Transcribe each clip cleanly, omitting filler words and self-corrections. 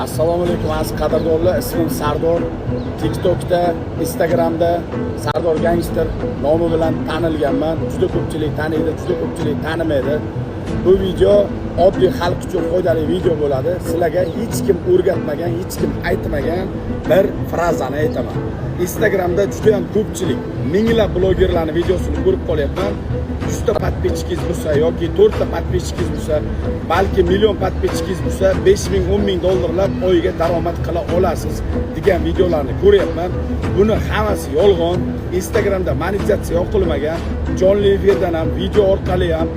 Assalomu alaykum, aziz qadrdonlar. Ismim Sardor. TikTokda, Instagramda Sardor Gangster nomi bilan tanilganman. Juda ko'pchilik taniydi, juda ko'pchilik tanimaydi. Bu video oddiy xalq uchun foydali video bo'ladi. Sizlarga hech kim o'rgatmagan, hech kim aytmagan bir frazani aytaman. Instagramda juda ham ko'pchilik, minglab blogerlarning videosini ko'rib qolyapman. 100 ta подписчик ingiz bo'lsa yoki 4 ta подписчик ingiz bo'lsa, balki million подписчик ingiz bo'lsa, 5 ming, 10 ming dollarlab oyiga daromad qila olasiz degan videolarni ko'ryapman. Buni hammasi yolg'on. Instagramda monetizatsiya yoqilmagan. Jonli efirdan ham, video orqali ham,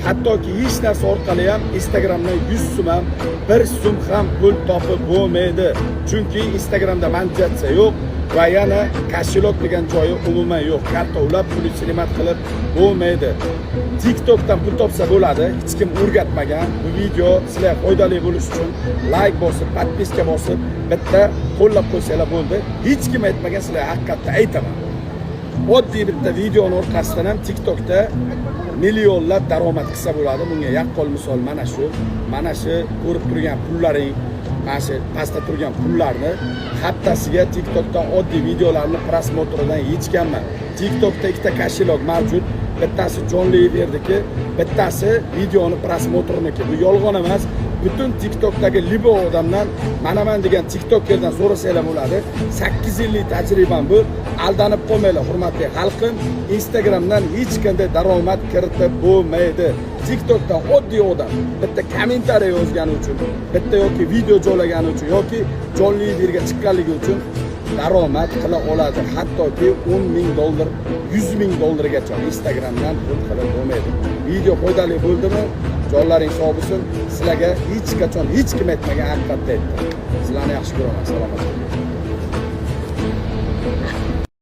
hattoki hech narsa orqali ham Instagramdan 100 so'm ham, 1 so'm ham pul topib bo'lmaydi. Chunki Instagramda monetizatsiya yo'q va yana кошелёк degan joyi umuman yo'q. Karta ulab pul снимать qilib bo'lmaydi. TikTokdan pul topsa bo'ladi. Hech kim o'rgatmagan. Bu video sizlarga foydali bo'lishi uchun layk bosib, подписка bosib, bitta qo'llab qo'ysanglar bo'ldi. Hech kim aytmagan, sizlarga haqiqatda aytaman. Oddiy bitta videoni orqasidan ham TikTokda millionlab daromad qilsa bo'ladi. Bunga yaqqol misol mana shu. Mana shu ko'rib turgan pullaring, mana shu pastda turgan pullarni haftasiga TikTokdan oddiy videolarni просмотр idan yechganman. TikTokda ikkita кошелёк mavjud. Bittasi jonli efirdiki, bittasi videoni просмотр iniki. Bu yolg'on emas. Butun TikTokdagi любой odamdan, manaman degan TikTokerdan so'rasanglar bo'ladi. 8 yillik tajribam bu. Aldanib qolmanglar, hurmatli xalqim. Instagramdan hech qanday daromad kiritib bo'lmaydi. TikTokdan oddiy odam bitta kommentariy yozgani uchun, bitta yoki video joylagani uchun yoki jonli efirga chiqqanligi uchun daromad qila oladi. Hattoki 10 ming dollar, 100 ming dollargacha Instagramdan pul qilib bo'lmaydi. Video foydali bo'ldimi? Jonlaring sog' bo'lsin. Sizlarga hech qachon hech kim aytmagan haqiqatni aytdim. Sizlarni yaxshi ko'raman. Salomat bo'ling.